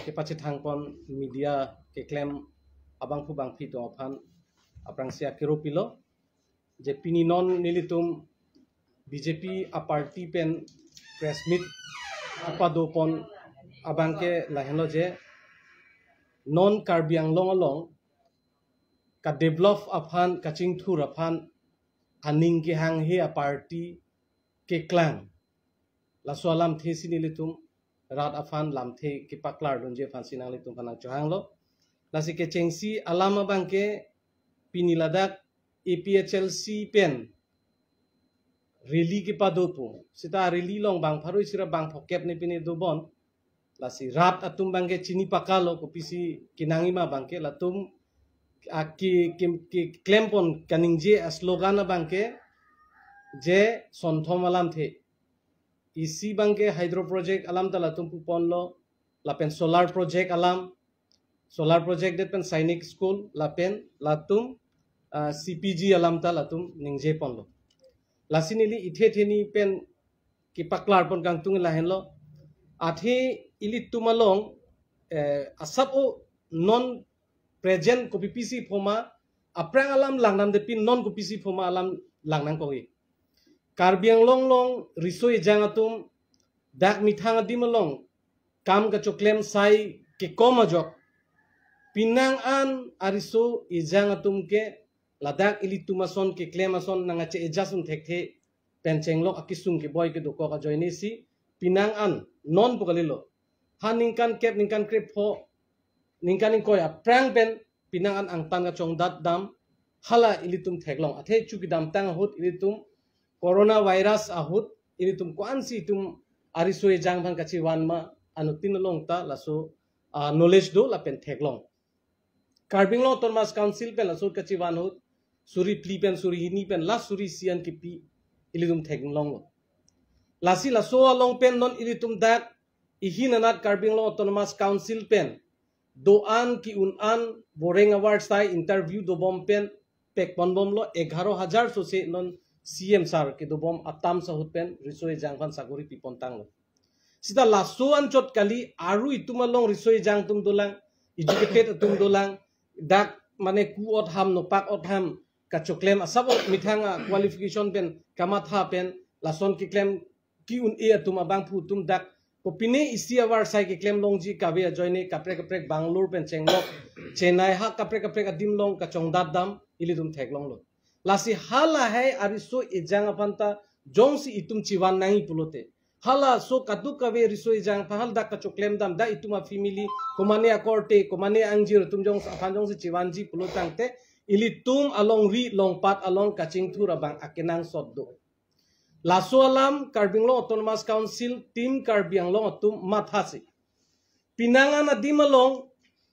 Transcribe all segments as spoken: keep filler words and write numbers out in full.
kepachethangpon media keklem abangphu bangphi atum aphan aphrangsi akero pilo. Je pini non nelitum B J P a party pen press meet kepadopon abangke lahenlo je non Karbi Anglong along kadevelop aphan, kachingthur aphan aning kehanghe a party keklang. Laso alamthe si nelitum rat aphan lamthe kepaklar dunji aphansi nanglitum aphan nangchohanglo. Lasi kechengsi alam abangke pini ladak A P H L C pen rally kepadopo. Seta rally along bang pharo isi ra bang phokep ne pine dobom. Lasi rat atum abangke chini pakalo kopisi kenangji ma abangke latum a ke, ke, keklempon kaningje a slogan abangke je sonthom alamthe. Isi abangke hydro project alam ta latum puponlo, lapen solar project alam, solar project det pen Sainik School, lapen latum, ah, C P G alam ta latum ningjeponlo. Lasi neli ithe theni pen kepaklarpon kangtung lahenlo. Athe ilitum along, eh, asap o non present kopipisi phoma, aphrang alam langnang de pin non kopisi phoma alam langnang kogi. Karbi Anglong along riso ejang atum dak methang adim along kam kachoklem sai kekom ajok. Penang an ariso ejang atum ke ladak ilitum ason keklem ason nang ache ejasun thekthe pen chenglok akisung keboi kedokok ajoine si penang an non pu kalilo. Ha ningkan kep, ningkan krepho, ningkan ingkoi aphrang pen penang an angtan kachongdat dam hala ilitum theklong. Athe chu kedamtang ahut ilitum coronavirus ahut ilitum ko-ansi itum ariso ejang aphan kachivan ma anuttin along ta laso, ah, knowledge do lapen theklong. Karbi Anglong Autonomous Council pen laso kachivan ahut suri phli pen suri hini pen last suri isi an kipi ilitum theklonglo. Lasi laso along pen non ilitum dak ihin anat Karbi Anglong Autonomous Council pen do-an ki-un an boreng avarsai interview dobom pen pekponbomlo, egharo hajar sose non C M sir kedobom atam ahut pen riso ejang aphan sakori pipontanglo. Seta laso anchot kali aru itum along riso ejang atum dolang, educated atum dolang, dak mane ku-ot ham nopak-ot ham kachoklem asap o methang a qualification pen kamatha pen lason keklem ki-un-e atum abangphu atum dak kopine isi avarsai keklem longji kave ajoine kaprek kaprek Bangalore pen chenglok Chennai ha kaprek kaprek adim along kachongdat dam ilitum theklonglo. Lasi halahai ariso ejang aphan ta jongsi itum chivan nangji pulote, halaso kadokave riso ejang aphan hal dak kachoklem dam dak itum afamily komane akorte komane angjir atum jongsi aphan jongsi chivanji pulotangte ilitum alongri longpat along kachingthur abang akenangsot do. Laso alam Karbi Anglong Autonomous Council Team Karbi Anglong atum mathasi. Penang an adim along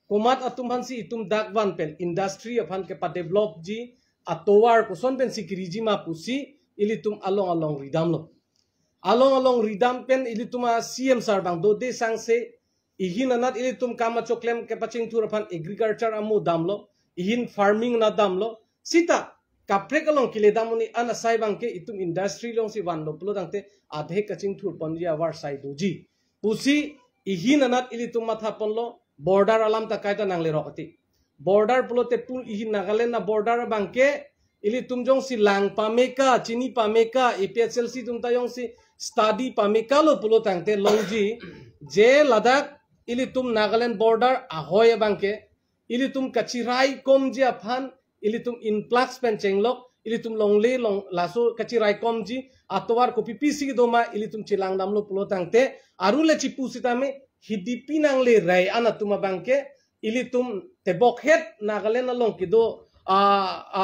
komat atum aphansi itum dak van pen industry aphan kepadevelopji atovar koson pensi keriji ma pusi ilitum along along ridamlo. Along along ridam pen ilitum a C M sir abang dode sangse ihin anat ilitum kam achoklem kepachingthur aphan agriculture amo damlo, ihin farming na damlo, seta kaprek along keledam un-e an asai abangke itum industry alongsi vanlo pulotangte adhe kachingthurponji avarsai doji pusi ihin anat ilitum mathaponlo, border alam ta kaita nanglerok ati. Border pulote pu ihin Nagaland na border abangke ilitum jongsi lang pameka, chini pameka, A P H L C atum ta jongsi study pamekalo pulotangte longji je ladak ilitum Nagaland border ahoi abangke ilitum kachiraikomji aphan ilitum influx pen chenglok ilitum longle long laso kachiraikomji atovar kopipisi doma ilitum chelang damlo pulotangte aru le chipu sitame hidipi nanglerai an atum abangke ilitum tebokhet Nagaland along kedo a, a,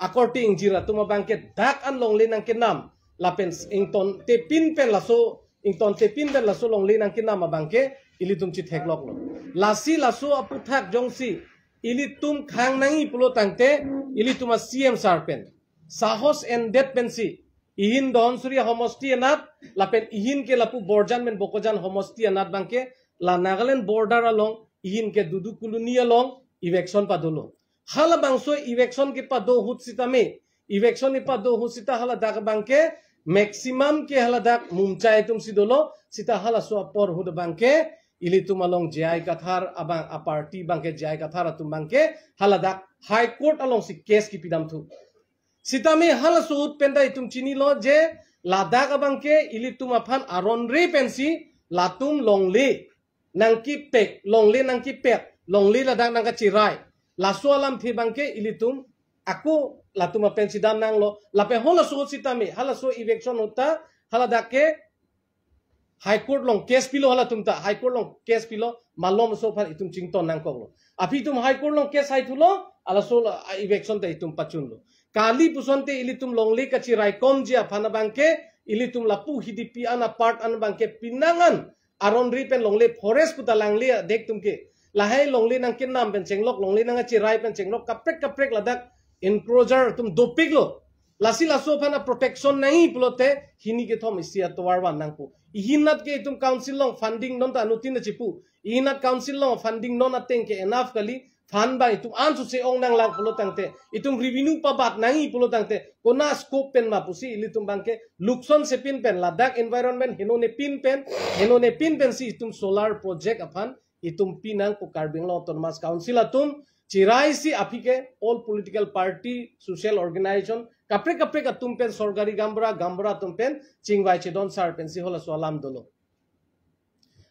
akorte ingjir atum abangke dak an longle nangkenam lapen ingtontepin pen laso ingtontepin pen laso longle nangkenam abangke ilitum chithekloklo. Lasi laso aputhak jongsi ilitum khang nangji pulotangte ilitum a C M sir pen sahos endet pensi ihin Dhansiri ahomosti anat lapen ihin ke lapu Borjan pen Bokajan homosti anat abangke la Nagaland border along ihin ke Dudu Colony along eviction padolo. Halabangso eviction kepado ahut sitame, eviction kepado ahut seta haladak abangke maximum ke haladak Mumchai atumsi dolo, seta halaso apor ahut abangke ilitum along J I Kathar abang a party abangke J I Kathar atum abangke haladak High Court alongsi case kipidamthu. Sitame halaso ahut penta itum chinilo je ladak abangke ilitum aphan aron re pensi latum longle nangkipek, longle nangkipek, longle ladak nangkachirai. Laso alamthe abangke ilitum ako latum apen chidam nanglo. Lapen halaso ahut sitame, halaso eviction ahut ta, haladak ke High Court along case pilo halatum ta, High Court along case pilo, malomso aphan itum chington nangkoklo. Aphi itum High Court along case haithulo, halaso la, a, eviction ta itum pachunlo. Kali pusonte ilitum longle kachiraikomji aphan abangke, ilitum lapu Hidipi an apart an abangke pinangan aron re pen longle forest puta langle adek atum ke. Lahai longle nangkenam pen chenglok, longle nangkachirai pen chenglok, kaprek kaprek ladak encroacher atum dopiklo. Lasi laso aphan a protection nangji pulote hini kethom isi atovar van nangpo. Ihinat ke itum council along funding non ta anuttin ta chipu. Ihinat council along funding non ateng ke enough kali, fund abang itum ansose ong nanglang pulo tangte, itum revenue pabat nangji pulo tangte, kona scope pen ma pusi ilitum abangke luksonse pin pen ladak environment henone pin pen, henone pin pensi itum solar project aphan itum pinangpo Karbi Anglong Autonomous Council atum, chiraisi aphi ke all political party, social organization, kaprek kaprek atum pen, sorkari gaonbura, gaonbura atum pen chingvai chedon sar pensi halaso alam dolo.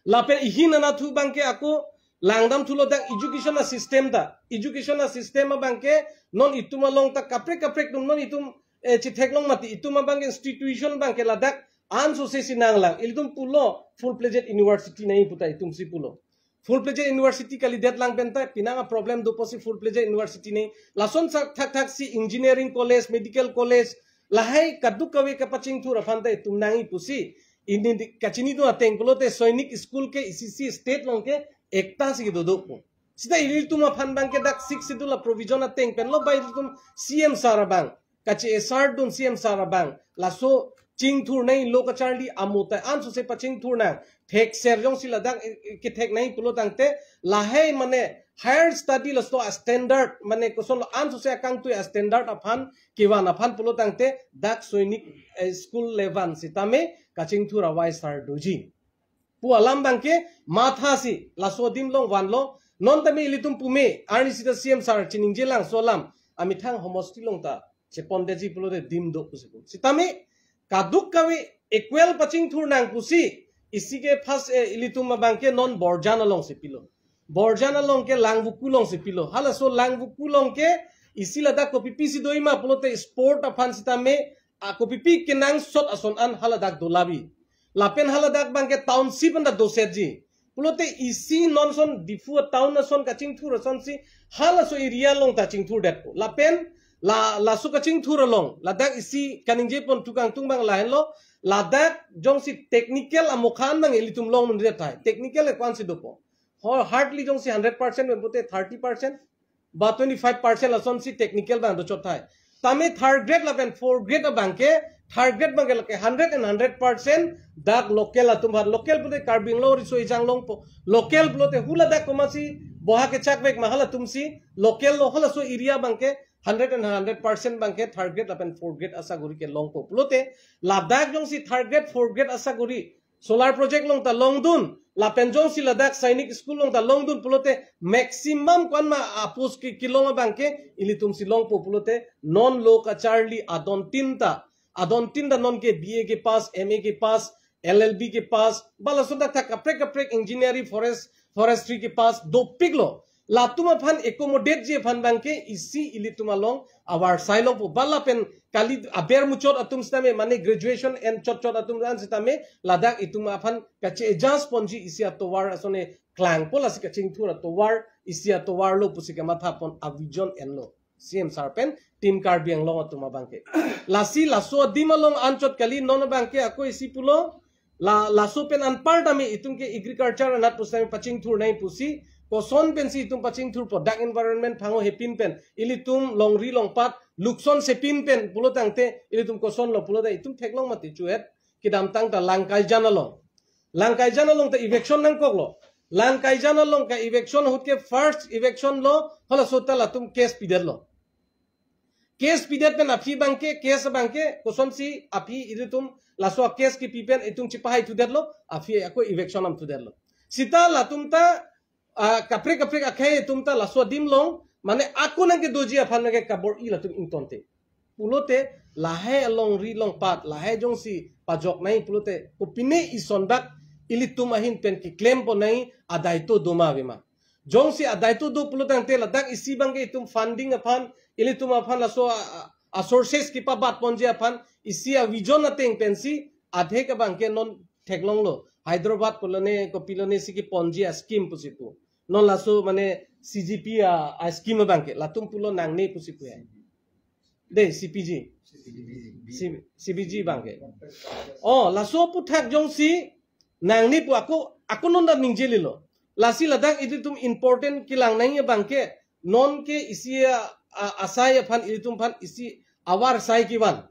Lapen ihin anatthu abangke ako langdamthulo dak education a system ta. Education a system abangke non itum along ta kaprek kaprek atum non itum, eh, chitheklong mati itum abangke institution abangke ladak ansose si nanglang. Ilitum pulo full-fledged university nangji puta itumsi pulo. Full-fledged university kalidet lang penta pinang a problem dopo si full-fledged university nangji. Lason sa thakthak si engineering college, medical college, lahai kadokave kapachingthur aphan ta itum nangji pusi. Ini di, kachinidun ateng pulote Sainik School ke isi isi state along ke ekta si kedodokpo. Sita ilitum aphan abangke dak Sixth Schedule a provision ateng penlo ba ilitum C M sir abang kachi-esardun, C M sir abang laso chingthur nangji, lo kacharli amo ta ansose pachingthur nang, thekser jongsi ladak, eh, eh, kethek nangji pulo tangte lahai mane higher study laso a standard mane kosonlo ansose akangtui a standard aphan kevan aphan pulo tangte dak Sainik, eh, School le van sitame kachingthur avai sar doji pu alam abangke mathasi laso adim along vanlo. Non tame ilitum pume arni sita C M sir chiningje langso alam amethang homosti along ta chepondetji pulote adim do pusi pu. Sitame kadokave equal pachingthur nang pusi isi ke first, eh, ilitum abangke non Borjan alongsi pilo. Borjan along ke Langvoku alongsi pilo. Halaso Langvoku along ke isi ladak kopipi si doji ma pulote sport aphan sitame a kopipi kenangsot ason an haladak dolabi. Lapen haladak abangke township anta dosetji. Pulote isi non ason Diphu a town ason kachingthur asonsi halaso area along ta chingthurdetpo. Lapen la, laso kachingthur along ladak isi kaningje pon tukangtung abang lahenlo, ladak jongsi technical amokhan abang ilitum longdunde tahai. Technical e ko-ansi dopo. Ho-, hardly jongsi hundred percent pen pulote thirty percent ba twenty-five percent lasonsi technical abang dochot tahai. Tame third grade lapen fourth grade abangke, third grade abangke lake hundred and hundred percent dak local atum aphan, local pulote Karbi Anglong riso ejang longpo. Local pulote hula dak komatsi boha kechakvek ma halatumsi local lo, halaso area abangke hundred and hundred percent abangke third grade lapen fourth grade asaguri ke longpo. Pulote ladak jongsi third grade, fourth grade asaguri solar project along ta longdun, lapen jongsi ladak Sainik School along ta longdun pulote maximum ko-an ma a post ke kelong abangke ilitumsi longpo pulote non lo kacharli adontin ta, adontin ta non ke B A ke pass, M A ke pass, L L B ke pass, ba lason dak thak kaprek kaprek engineering, forest, forestry ke pass dopiklo. Latum aphan accommodateji aphan abangke isi ilitum along avarsai longpo. Ba lapen kali aber muchot atum sitame mane graduation en chot chot atum an sitame ladak itum aphan kachi-adjust ponji isi atovar asone klangpo, lasi kachingthur atovar isi atovar lo pusi kamatha pon a vision enlo C M sir pen Team Karbi Anglong atum abangke. Lasi laso adim along anchot kali, non abangke ako isi pulo, la, laso pen anpar tame itum ke agriculture anat pusitame pachingthur nangji pusi, koson pensi itum pachingthurpo, dak environment phango hepin pen, ilitum longri longpat luksonse pin pen pulo tangte ilitum kosonlo pulote itum theklong mati chuet, kedamtang ta Langkaijan along. Langkaijan along ta eviction nangkoklo. Langkaijan along ka eviction ahut ke first eviction lo, halaso ta latum case pidetlo. Case pidet pen aphi abangke, case abangke, kosonsi aphi ilitum laso case kipi pen itum chipahaithudetlo, aphi ako eviction damthudetlo. Sita latum ta, ah, kaprek kaprek akhei atum ta laso adim along, mane ako nangkedoji aphan nangke kabor-i latum ingtonte. Pulote lahai alongri along pat, lahai jongsi pajok nangji pulote, kopine isonbak ilitum ahin pen keklem pon nangji adaito do ma ave ma. Jongsi adaito do pulo tangte ladak isi abangke itum funding aphan, ilitum aphan laso a, a, a sources kepabat ponji aphan, isi a vision ateng pensi, adhek abangke non theklonglo. Hyderabad pulo ne, kopilo ne si keponji a scheme pusi pu. Non laso mane C G P a, a scheme abangke, latum pulo nangne pusi pu ya. De, C P G. C-, C B G abangke. Oh, laso aphuthak jongsi nangne pu ako, ako non ta ningje lilo. Lasi ladak ilitum important kelang nangji abangke, non ke isi a, a, asai aphan ilitum aphan isi awar sai kevan.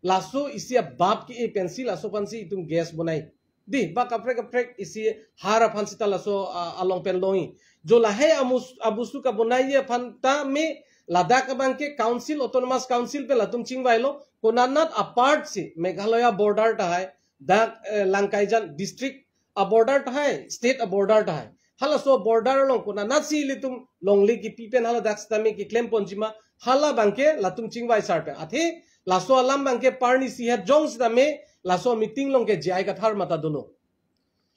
Laso isi abap ke-e pensi laso aphansi itum gas bonai. Di, ba kaprek kaprek isi har aphan sita laso, ah, along pen longji. Jo lahai amus-, abusu kabonai aphan ta me ladak abangke council, autonomous council pen latum chingvailo, konanat apart si Meghalaya border tahai, dak, eh, Langkaijan district a border tahai, state a border tahai. Halaso border along konanat si ilitum longle kipi pen haladak sitame keklem ponji ma, hala abangke latum chingvai sar pen. Athe laso alam abangke parni sihat jong sitame laso meeting along ke J I Kathar mata dolo.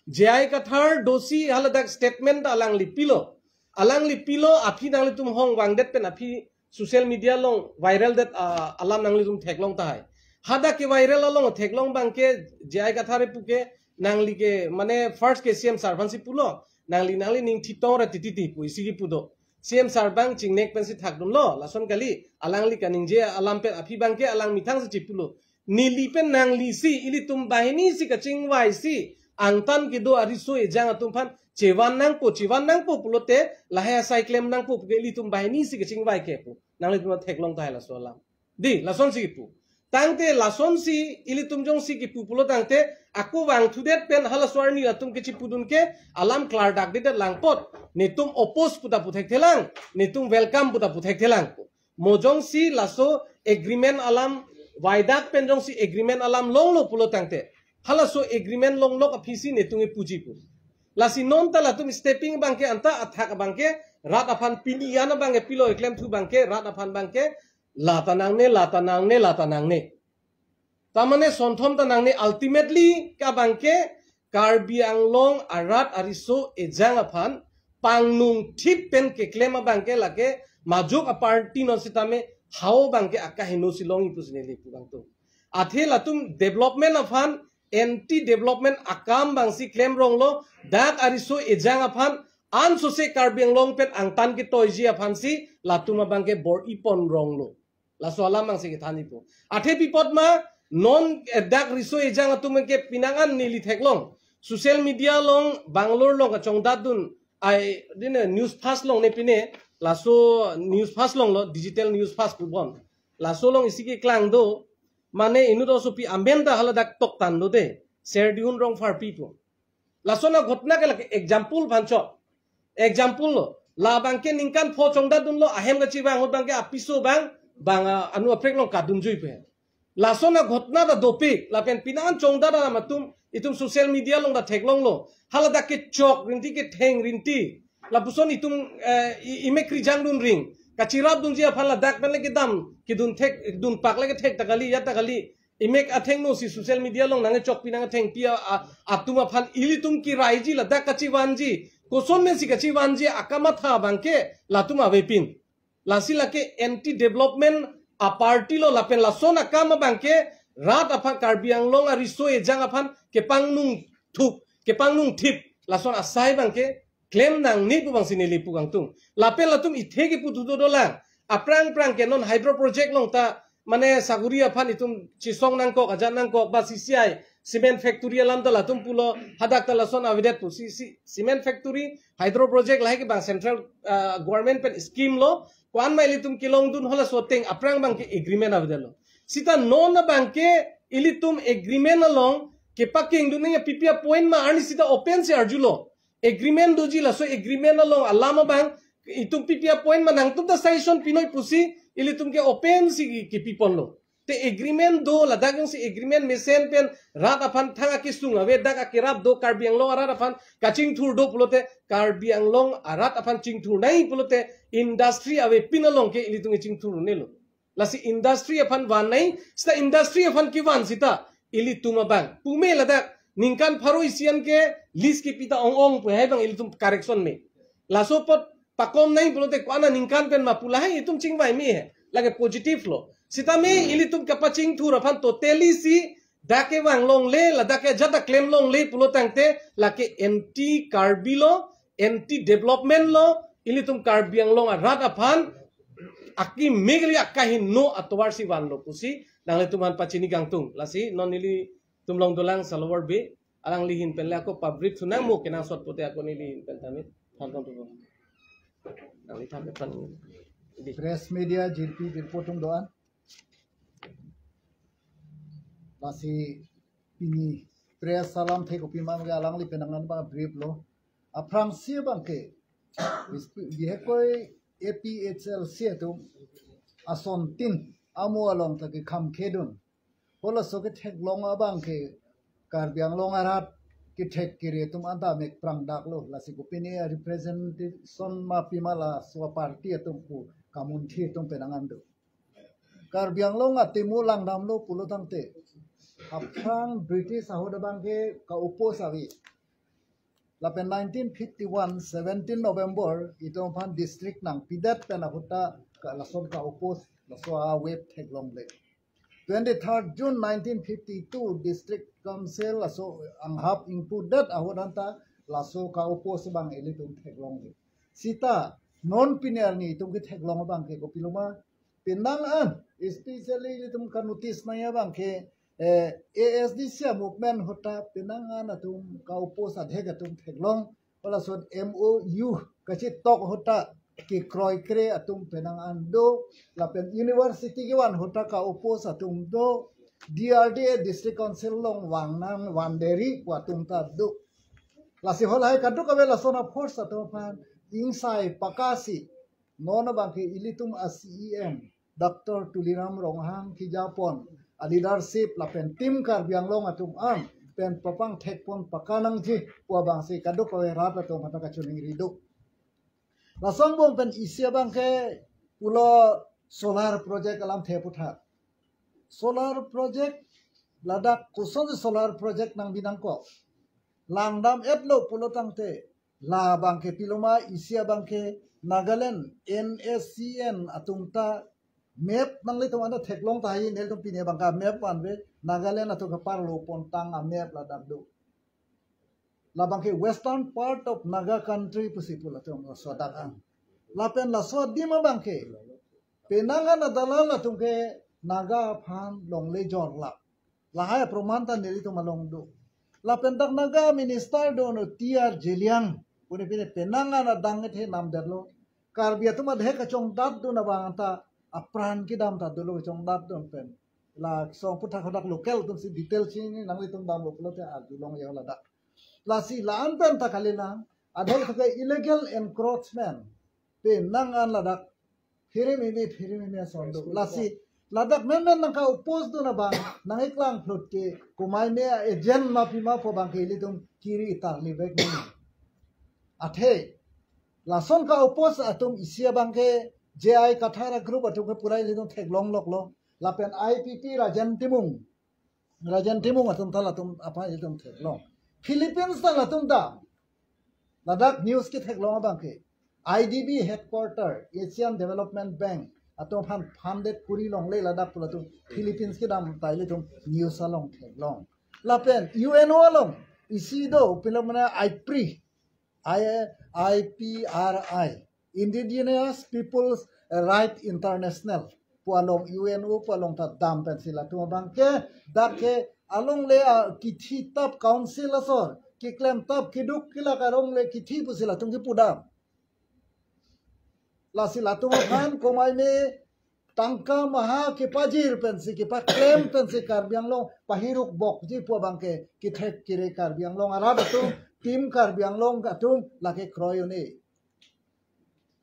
J I Kathar dosi haladak statement alangli pilo. Alangli pilo, aphi nanglitum hong vangdet pen aphi social media along viral det, ah, alam nanglitum theklong tahai. Hadak keviral along theklong abangke J I Kathar puke nangli ke mane first ke C M sir aphansi pulo. Nangli nangli ning thitong ra titi ti pu isi kipu do. C M sir abang chingnek pensi thakdunlo. Lason kali alangli kaningje alam pen aphi abangke alang methang si chipulo. Neli pen nangli si ilitum banghini si kachingvai si angtan kedo ariso ejang atum aphan chevan nangpo, chevan nangpo pulote lahai asai klem nangpo puke ilitum banghini si kachingvai ke pu. Nanglitum theklong tahai laso alam. Di, lasonsi pu. Tangte lasonsi ilitum jongsi kipu pulo tangte ako vangthudet pen halaso arni latum kechipudun ke alam klardak dedet langpot. Netum oppose puta pu thekthelang, netum welcome puta pu thekthelang. Mo jongsi laso agreement alam vaidak pen jongsi agreement alam longlo pulo tangte, halaso agreement longlok aphisi netum kepuji pu. Lasi non ta latum stepping abangke anta athak abangke rat aphan pini an abangke pilo klemthu abangke rat aphan abangke lata nangne, lata nangne, lata nangne. Tamane sonthom ta nangne ultimately ke abangke Karbi Anglong arat ariso ejang aphan pangnung thip pen keklem abangke lake majok a party non sitame hao abangke akaheno si longji pusi neli pu abang tu. Athe latum development aphan anti development akam abangsi klem ronglo, dak ariso ejang aphan ansose Karbi Anglong pen angtan ketoiji aphansi latum abangke bor-i pon ronglo. Laso alam abangsi kethan ipo. Athe pi apot ma non, eh, dak riso ejang atum ke pinangan neli theklong. Social media along Bangalore along kachongdatdun ai dine news flash along ne pine laso news flash alonglo digital news flash pubon. Laso along isi keklang do mane inut asopi amen ta haladak toktan do de. Serdihun Rongpharpi pu. Lason a ghotna ke lake example aphan chot. Example lo. Labangke ningkan pho chongdatdunlo ahem kachevang ahut abangke apiso abang bang, ah, anu aprek along kadunjui pu. Lason a ghotna ta dopik lapen pinangan chongdat alam atum itum social media along ta theklonglo. Haladak kechok rinti ketheng rinti. Lapuson itum, eh, i-, imek rijang dun ring. Kachirap dunji aphan ladak pen le kedam kedun thek dun pak le kethek ta kali ya ta kali. Imek athengno si social media along nangkechokpi nangkethengpi a, a, atum aphan ilitum kiraiji ladak kachivanji. Koson mensi kachivanji akamatha abangke latum avepin. Lasi lake anti development a party lo lapen lason akam abangke rat aphan Karbi Anglong ariso ejang aphan kepangnung thup, kepangnung thip. Lason asai abangke klem nangne pu abangsi neli pu kangtung. Lapen latum ithe kipu thudo dolang. Aphrang phrang ke non hydro project along ta mane saguri aphan itum chisong nangkok, ajat nangkok, ba C C I, cement factory alam ta latum pulo, hadak ta lason avedet pu. Si, si, cement factory, hydro project lahai ke bang central, ah, government pen scheme lo, ko-an ma ilitum kelongdun halaso ateng aphrang abangke agreement avedetlo. Sita non abangke ilitum agreement along kepakingdun nangji pi pi a point ma arni sita open si arjulo. Agreement doji laso agreement along alam abang itum pi pi a point ma nangtum ta sanction pinoi pusi ilitum ke open si ki, kipi ponlo. Te agreement do, ladak jongsi agreement mesen pen rat aphan thang akesung ave, dak akerap do, Karbi Anglong arat aphan kachingthur do pulote, Karbi Anglong arat aphan chingthur nai pulote, industry avepin along ke ilitum chingthur-un-elo. Lasi industry aphan van nai, seta industry aphan kevan seta ilitum abang. Pume ladak ningkan pharo isi an ke lease kepi ta ong-ong pu hai abang ilitum correction me. Laso apot pakom nai pulote ko-an aningkan pen ma pu lahai itum chingvai me he. Lake positive lo. Sitame ilitum kapachingthur aphan totally si dak kevang longle, ladak ke jada klem longle pulo tangte lake anti Karbi lo, anti development lo, ilitum Karbi Anglong arat aphan akeme kali, akahingno atovar si vanlo pusi nanglitum aphan pachini kangtung. Lasi non ilitum along dolang Salovar Bey, alangli ahin pen le ako pa-brief thu nang mo kenangsot pote ako neli ahin pen tame than tong tu. Nangli than than. Press media jirpi jirpo atum do-an. Lasi pini press alamthe kopima ke alangli penang an abang brief lo. Aphrangsi abang ke, bihek koi A P H L C atum asontin amo along ta kekham kedun. Halaso ketheklong abang ke Karbi Anglong arat kethek kere atum anta mek prangdak lo. Lasi kopine representation ma pima laso party atum pu kamunthi atum penang an do. Karbi Anglong atimu langdamlo pulo tangte, aphrang British ahut abang ke ka-oppose ave. Lapen nineteen fifty-one, seventeen November, itum aphan district nangpidet pen ahut ta ka lason ka-oppose, laso a-wave theklongle. Twenty-third June nineteen fifty-two, District Council laso anghap ingpudet ahut anta laso ka-oppose abang ilitum theklongle. Seta non pini arni itum ketheklong abang ke kopilo ma, penang an, especially ilitum ka-notice nangji abang ke, eh, A S D C movement ahut ta penang an atum ka-oppose adhek atum theklong, halason M O U kachetok ahut ta kekroikre atum penang an do, lapen university kevan ahut ta ka-oppose atum do, D R D A District Council along vang nang vanderi pu atum ta do. Lasi halahai kadokave lason a-force atum aphan ingsai pakasi, non abang ke ilitum a-C E M Doctor Tuliram Ronghang kejapon a-leadership lapen Team Karbi Anglong atum an pen papangthekpon pakanangji pu abangsi kadokave rat atum aphan kachiningri do. Laso angbong pen isi abang ke pulo solar project alamthe aphuthak. Solar project, ladak kosonsi solar project nangbi nangkok. Langdam-etlo pulo tangte, labang ke pilo ma, isi abang ke Nagaland N S C N atum ta map nanglitum anta theklong tahai, nelitum pini abang ke map vanve, Nagaland atum kaparlo pontang a-map ladak do. Labang ke western part of Naga country pusi pu latum laso adak an. Lapen laso adim abang ke penang an adalan latum ke Naga aphan longle jorlap. Lahai aproman ta nelitum along do. Lapen dak Naga minister do no T R Zeliang. Pune pine penang an adang ethe namdetlo. Karbi atum adhe kachongdatdun abang ta apran kedam ta dolo kachongdatdun pen. Laso aphuthak hadak local atumsi detail chini nanglitum damlo pulote arjulongji ladak. Lasi la-an pen ta kalilang, adhe ke illegal encroachment penang an ladak phirim hini phirim hini ason do. Lasi ladak menmen nangka-oppose dun abang nangkeklang phlut ke komat me agent ma pima pu abang ke ilitum kiri itarli vek ni. Athe lason ka-oppose atum isi abang ke J I Kathar a-group atum ke pura ilitum theklong loklo. Lapen I P P Rajen Timung, Rajen Timung atum ta latum aphan ilitum theklong. Philippines ta latum dam. Ladak news ketheklong abang ke I D B headquarter, Asian Development Bank atum aphan funded kuri longle ladak pu latum Philippines kedam ta ilitum news along theklong. Lapen U N O along isi do, pilo mane IPRI, I, I P R I, Indigenous Peoples Right International pu along, U N O pu along ta dam pensi latum abang ke, dak ke alongle a kithi tap council asor, keklem tap keduk kelak alongle kithi pusi latum kepudam. Lasi latum aphan komat me tangka maha kepajir pensi kepaklem pensi Karbi Anglong pahiruk bokji pu abang ke kethek kere Karbi Anglong arat atum, Team Karbi Anglong atum lake kroi un-e.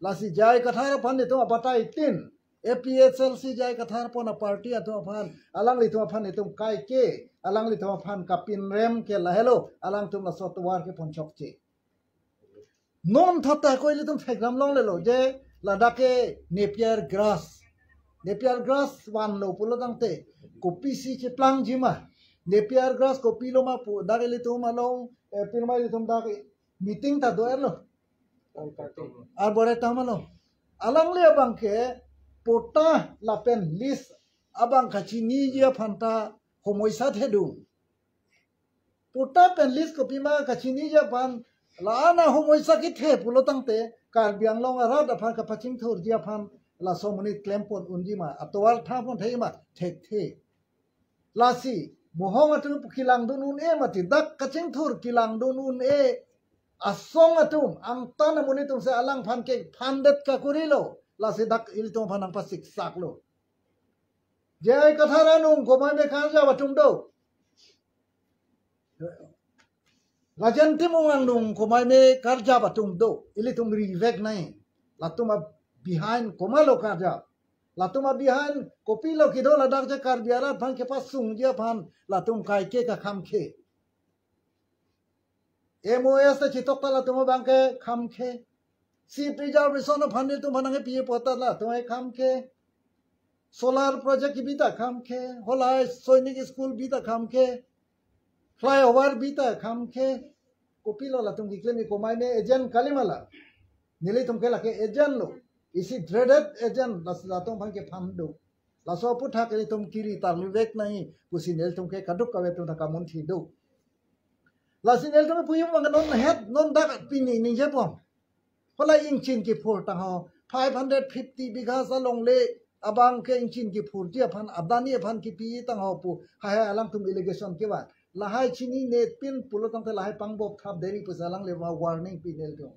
Lasi J I Kathar aphan itum abatai tin A P H L C J I Kathar pon a party atum aphan, alanglitum aphan itum kaike, alanglitum aphan kapinrem ke lahelo, alangtum laso tovar ke pon chokche. Non thata ko ilitum theklonglelo je ladak ke Napier grass. Napier grass vanlo pulo tangte kopisi cheplangjima. Napier grass kopiloma pu dak ilitum along, eh, pirma ilitum dak meeting ta do-erlo. Arboretum along. Alangli abang ke patta lapen lease abang kachiniji aphan ta homoisa thedung. Patta pen lease kopima kachiniji aphan, la-an ahomoisa kethe pulo tangte Karbi Anglong arat aphan kapachingthurji aphan laso amonit klempon unjima, atovar thapon thejima, thekthe. Lasi mohong atum kelangdun un-e mati, dak kachingthur kelangdun un-e asong atum, angtan amonit atum si alangphan ke phandet kakurilo, lasi dak ilitum aphan nangpasiksaklo. J I Kathar anung komat me karjap atum do. Rajen Timung anung komat me karjap atum do. Ilitum rivek nai. Latum a behind komatlo karjap. Latum a behind kopilo kedo ladak je Karbi arat aphan kepasungji aphan latum kaike kakhamkhe. M O S ta chitok ta latum abang ke khamkhe. Seat reservation aphan nelitum aphan nangkepi apot ta latum ke khamkhe. Solar project kebi ta khamkhe. Halahai Sainik School bi ta khamkhe. Flyover bi ta khamkhe. Kopilo latum keklem, komat me agent kalima la. Nelitum ke lake agent lo. Isi dreaded agent las-, latum aphan kephan do. Laso aphuthak ilitum kiri tarlivek nai pusi nelitum ke kadokave atum ta kamunthi do. Lasi nelitum puji abang non het non dak pini ningjepon. Halahai ingchin kephur tangho five hundred fifty bighas alongle abang ke ingchin kephurji aphan Adani aphan kepi tangho pu haihai alangtum allegation kevan. Lahai chininepin pulo tangte lahai pangbop thap deri pusi alangli warning pi nelitum.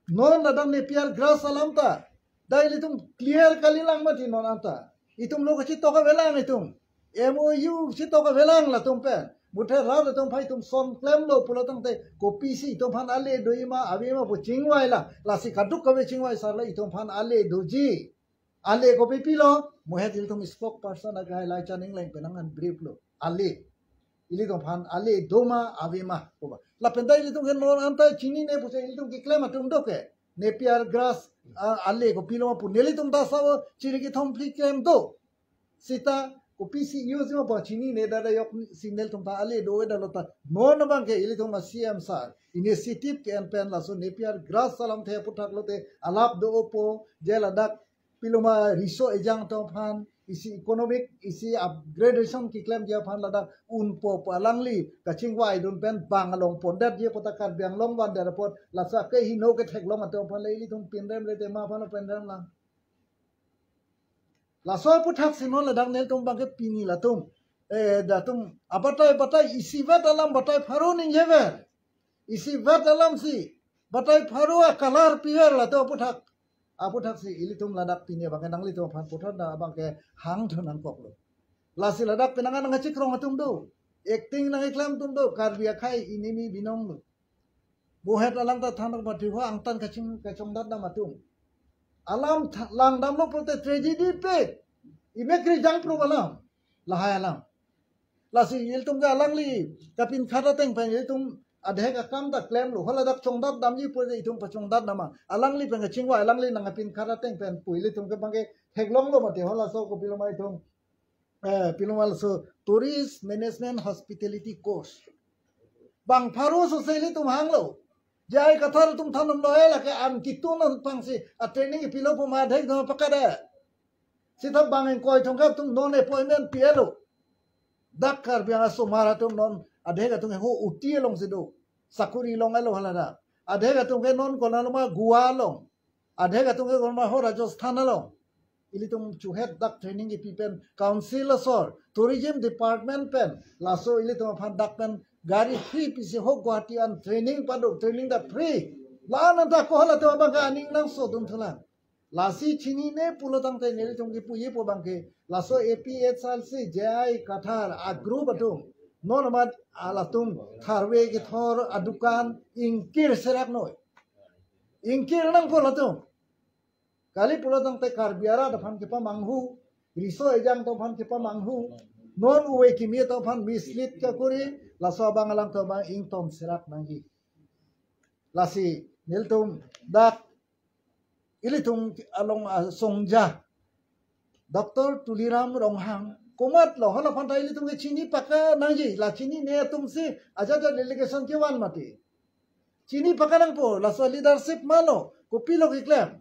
Non ladak Napier grass alam ta dak ilitum clear kalilang mati non anta. Itum lo kachitok avelang itum. M O U chitok avelang latum pen. Muthe rat atum aphan itum son klemlo pulo tangte kopisi itum aphan ale dojima, avema pu chingvai la. Lasi kadokave chingvai sar la itum aphan ale doji. Ale kopi pilo, mohet ilitum spokesperson akai Laichan Engleng pen nang-an brief lo. Ale. Ilitum aphan ale doma avema koba. Lapen ta ilitum ke non anta chinine pusi ilitum keklem atum do ke. Napier grass, ah, ale kopiloma pu nelitum ta savo chiri kethom phli klem do. Seta kopisi use ma pu chinine dada yok si nelitum ta ale do-e dalo ta. Non abang ke ilitum a C M sir initiative ke-en pen laso Napier grass alamthe aphuthak lote alap do-opo je ladak piloma riso ejang atum aphan isi economic, isi upgradation keklemji aphan ladak unpo pu alangli kachingvaidun pen bang along pondetji pu ta Karbi Anglong vandet apot laso akehingno ketheklong atum aphan le ilitum pinremle te ma aphan pinrem lang. Laso aphuthak si non ladak nelitum abang ke pini latum, eh, datum abatai batai isivet alam batai pharo ningjever. Isivet alam si batai pharo a-colour piver latum aphuthak. Aphuthak si ilitum ladak pini abang ke nanglitum aphan puthot na abang ke hangthu nangkoklo. Lasi ladak penang nangkachikrong atum do. Acting nangkeklem atum do. Karbi akhai inimi binong lo. Mohet alang ta thanok mati ho angtan kaching kachongdat dam atum. Alam tha-, langdamlo pulote tragedy pe. Imek rijang pro alam. Lahai alam. Lasi ilitum ke alangli kapinkhat ateng pen ilitum adhek akam ta klemlo. Haladak chongdat damji pulote itum pachongdat dam ma. Alangli pen kachingvai alangli nangkapinkhat ateng pen pu ilitum ke abang ke theklonglo mati halaso kopiloma itum, eh, piloma laso Tourist Management Hospitality Course. Bang pharo so se ilitum hanglo. J I Kathar atum thanonlo, eh, lake an kitun aphansi a-training pilo pu ma adhek do pakada. Seta bang ingkoi thomkep atum non appointment pilo. Dak Karbi Anglong asomar atum non adhek atum ho uti alongsi do. Sakuri long alo haladak. Adhek atum ke non konat loma Goa along. Adhek atum ke konat ho Rajasthan along. Ilitum chuhet dak training kipi pen council asor, tourism department pen, laso ilitum aphan dak pen gari free pisi ho Guwahati an training pado, training dak free. La-an anta ko halatum abang ke aning nangsodun thulang. Lasi chinine pulo tangte nelitum kipuji pu abang ke, laso A P H L C, J I Kathar a-group atum, non amat, ah, latum tharve kethor adukan ingkir serak noi. Ingkir nangpo latum. Kali pulo tangte Karbi arat aphan kepamanghu, riso ejang atum aphan kepamanghu, non ove kimi atum aphan mislead kakuri, laso abang alangtum abang ingtom serak nangji. Lasi nelitum dak ilitum along, ah, songja Doctor Tuliram Ronghang komatlo, hala aphan ta ilitum ke chini paka nangji, la chinine atumsi ajat ajat delegation kevan mati. Chini paka nangpo, laso leadership malo, kopilo keklem.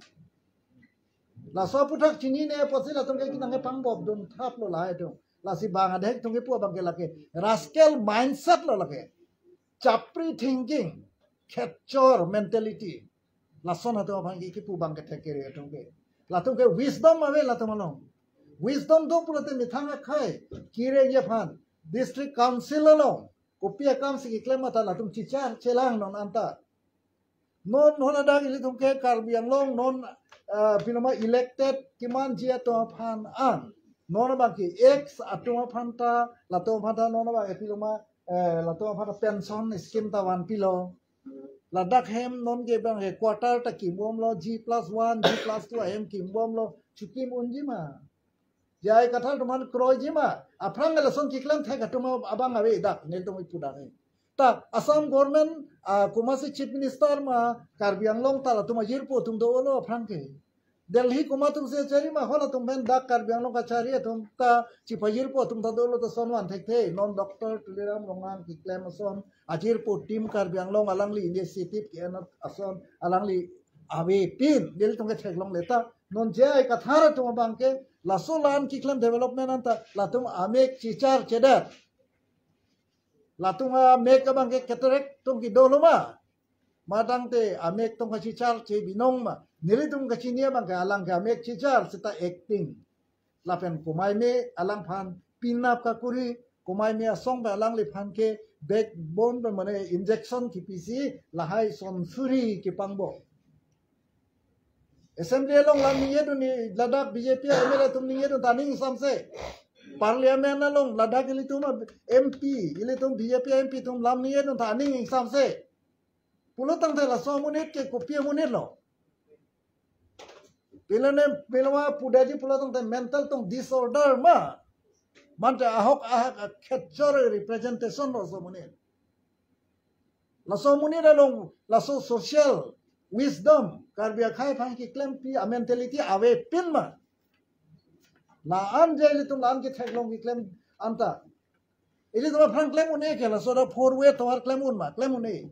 Laso aputhak chinine apotsi latum ke kinang kepangbobdun thaplo lahai atum. Lasi bang adhek atum kepu abang ke lake rascal mindset lo lake. Chapri thinking, khetchor mentality. Lason atum aphan ke kipu abang ke thek kere atum ke. Latum ke wisdom ave latum along. Wisdom do pulote methang akhai kirengji aphan district council along kopi akamsi keklem mata latum chichar chelang non anta. Non hala dak ilitum ke Karbi Anglong non, ah, piloma elected kemanji atum aphan an. Non abang ke ex atum aphan ta, latum aphan ta non abang ke piloma, eh, latum aphan ta pension scheme ta vanpilo. Ladak hem non ke abang ke quarter ta kimbomlo, G plus one, G plus two ahem kimbomlo, chukim unji ma. J I Kathar atum aphan kroiji ma, aphrang lason keklem thek atum abang ave dak, nelitum ipu dak. Ta Assam government, ah, komatsi chief minister ma, Karbi Anglong ta latum ajirpo atum dolo aphrang ke. Delhi komat atumsi achari ma, halatum pen dak Karbi Anglong kachari atum ta chipajirpo atum ta dolo ta son van thekthe. Non Doctor Tuliram Ronghang keklem ason ajirpo team Karbi Anglong alangli initiative ke-en ason alangli avepin, nelitum ke theklongle ta. Non J I Kathar atum abang ke laso la-an keklem development anta latum amek chichar chedet. Latum amek abang ke cataract atum kedo lo ma. Matangte amek atum kachichar che binong ma. Nelitum kachini abang ke alang ke amek chichar seta acting. Lapen komaime alangphan pinap kakuri, komaime asong pen alangliphan ke backbone pen mane injection kepisi lahai son suri kepangbo. Assembly along lam ningjedun ni ladak B J P M L A atum ningjedun ta aning ingsamse. Parliament along ladak ilitum M P, ilitum B J P M P atum lam ningjedun ta aning ingsamse. Pulo tangte laso amonit ke kopi amonit lo. Pilone piloma pudaji pulo tangte mental atum disorder ma. Mante ahok ahak akhetchor representation lo laso amonit. Laso amonit along, laso social wisdom, Karbi akhai aphan keklempi a mentality avepin ma. La-an je ilitum la-an ketheklong keklem anta. Ilitum aphrang klem un-e ke, laso dak four way tovar klem un ma, klem un-e.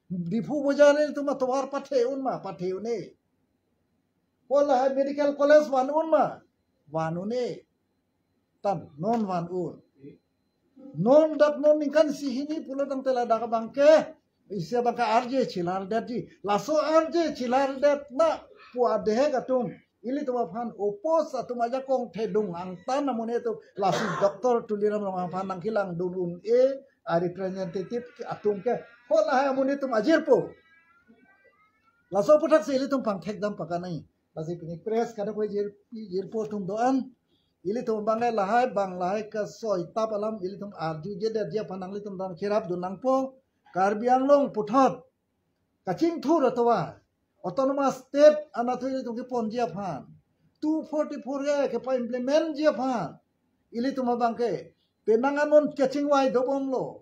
Diphu bojar ilitum atovar pathe un ma, pathe un-e. Hala hai medical college van un ma, van un-e. Tam non van un. Non dak non ningkan isi hini pulo tangte ladak abang ke, isi abang ke arje chilardetji. Laso arje chilardet na pu adhek atum, ilitum aphan oppose atum ajakong thedung angtan amonit atum, lasi Doctor Tuliram Ronghang aphan nangkelangdun un-e a representative atum ke, hala hai amonit atum ajirpo. Laso aputhak si ilitum pangthek dam pakanai. Lasi pini press kadokave jir, jirpo atum do-an. Ilitum abang lahai, bang lahai kasoi tap alam ilitum arjujedetji aphan nanglitum dam kerapdun nangpo. Karbi Anglong puthot kachingthur atovar, autonomous state anatthu ilitum keponji aphan, two forty-four A kepa-implement ji aphan, ilitum abang ke penang anon kachingvai dobomlo.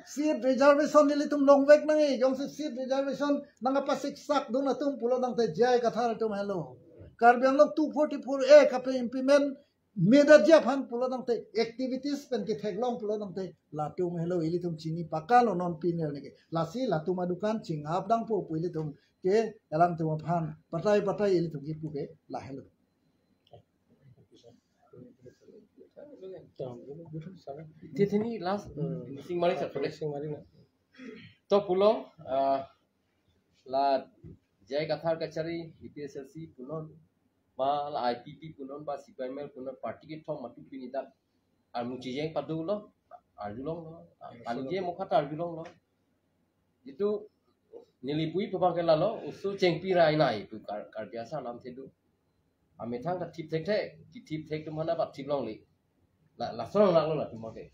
Seat reservation ilitum longvek nangji, jongsi seat reservation nangkapasiksak dun atum pulo tangte J I Kathar atum helo. Karbi Anglong two forty-four A kape-implement medaji aphan pulo tangte activities pen ketheklong pulo tangte latum helo, ilitum chini pakalo non piner neke. Lasi latum adukan chinghap dangpo pu ilitum ke alangtum aphan patai patai ilitum kipu ke lahelo. Tithini last, uh, sing mari sa, sing mari na. To pulo, uh, la J I Kathar kachari A P H L C punon, ma la I P P punon, ba C P I M L punon, party kethom matu pini dak armu chijeng padu lo, arjulonglo, arjulong mo khat arjulonglo. Jitu neli pu-i pu abang ke lalo, oso chengpi rai nai pu Kar-, Karbi Anglong alam thedu. Amethang ta thip thekthe, thip thek atum aphan ta thip longle. La, lason lak lo latum ke.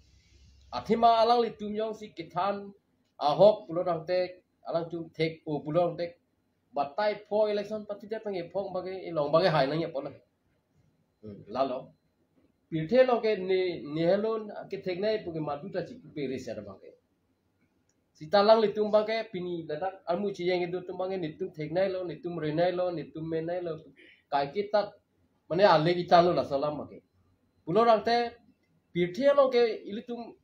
Athema alanglitum jongsi kethan ahok pulo tangte, alangtum thek-o pulo tangte, Batai pho election pathudet abangke pho abangke ilong abangke hai nangji apot lo. Hmm, lalo. Pirthe along ke ne, ne helon ke theknei pu ke madu ta chikpe reset abangke. Sita alanglitum abangke pini ladak armu chiyeng kedo atum abangke netum theknei lo, netum renei lo, netum menei lo. Kaiketa mane alek ichan lo laso alam abangke. Pulo rangte pirthe along ke ilitum